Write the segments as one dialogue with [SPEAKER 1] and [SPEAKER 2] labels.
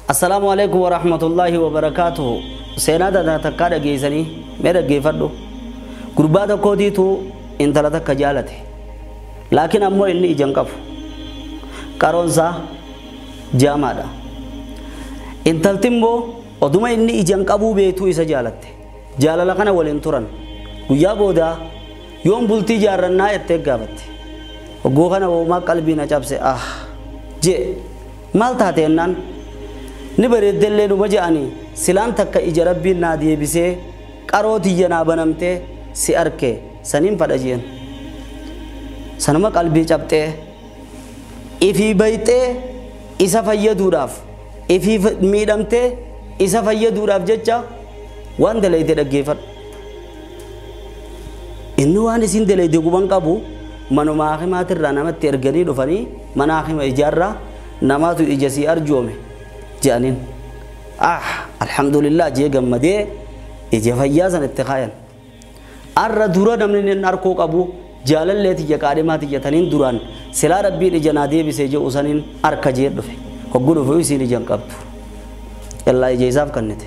[SPEAKER 1] Assalaamu alaikum warahmatullaahi wabarakaatuhu. Seenaa tana takkaa dhageessanii mee dhaggeeffadhu. Gurbaa tokkootiitu intala takka jaalate. Laakiin ammoo inni ija hin qabu. Qaroonsaa jaamaadha. Intalti immoo oduma inni ija hin qabuu beektuu isa jaalatte. Jaalala kana waliin turan. Guyyaa boodaa yoom bultii jaarrannaa jettee gaafatte. Hogguu kana uumaa qalbii na cabse ah jee maal taate jennaan ni bareeddellee numa je'anii silaan takka ija rabbiin naa deebisee qaroo tiyya naa banamtee si arke saniin fadha jeen. Sanuma qalbii cabxee ifii bayxee isa fayyaduudhaaf ifii miidhamtee isa fayyaduudhaaf jecha waan dalayte dhaggeeffadhu. Inni waan isin dalayte guban qabu manuma hakimaatirraa namatti erganii dhufanii mana hakima ijaarraa namaatu ija sii arjoome je'aniin. Ah alhamdulillah jee gammadee ija fayyaa san itti kaayan. Arra dura namni inni arkoo qabu jaalallee tiyya qaadhimaa tiyya taniin duraan silaa rabbiin ija naa deebisee jedhu saniin arka jee dhufe. Hogguu dhufe isiin ija hin qabdu. Yallaa ija isaaf kennite.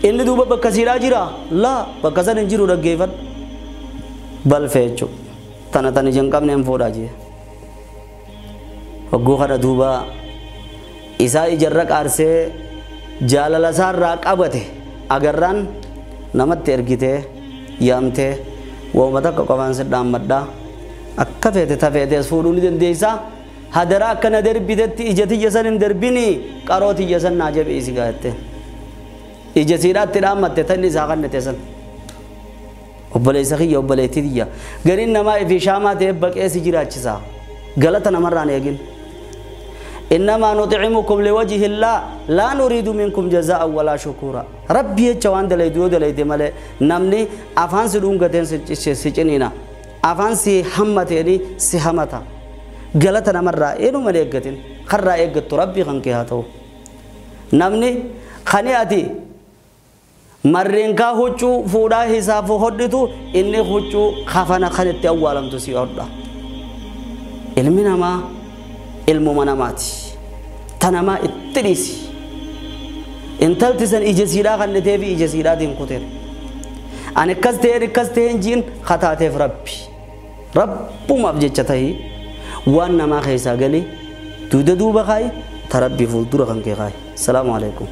[SPEAKER 1] Inni duuba bakka siidhaa jira? Laa bakka san hin jiru dhaggeeffadhu. Balfee jechuudha. Tana tan ija hin qabne hin fuudhaa jee. Hogguu kana duuba isaa ijarra qaarsee jaalala isaarraa qabate agarraan namatti ergitee yaamtee waanuma takka qofaan si dhaammadhaa akka feete tafeetees fuudhuu ni dandeessaa. Hadaraa akkana darbitetti ija tiyya san hin darbinii qaroo tiyya san naa jabeessi gaa jetteen. Ija siidhaatti dhaammatte tanni isaa kannete san. Obboleessa kiyya obboleettii tiyya gariin namaa ifii shaamaa ta'e baqee si jiraachisa. Galata namarraan eegin. إنما نطعمكم لوجه الله لا نريد منكم جزاء ولا شكورا. ربي jecha waan dalaydu yoo dalayde malee namni afaan si dhungateen si ciniina afaan si hammateeni si hamata. Galata namarraa eenyuma eeggatin karraa eeggattu rabbii kan kee haa ta'u. Namni kani ati marreenkaa huccuu fuudhaa hisaaf hodhitu inni huccuu kafana kan itti awwaalamtu si hodha. Ilmi namaa ilmuma namaati. Ta namaa itti dhiisi. Intalti san ija siidhaa kannitee fi ija siidhaatiin kuteen. Ani akkas ta'een akkas ta'een jiin kataateef rabbi. Rabbumaaf jecha tahii waan namaa keessaa galii duuda duuba kaayi ta rabbii fuuldura kan kee kaayi. Salaamu alaikum.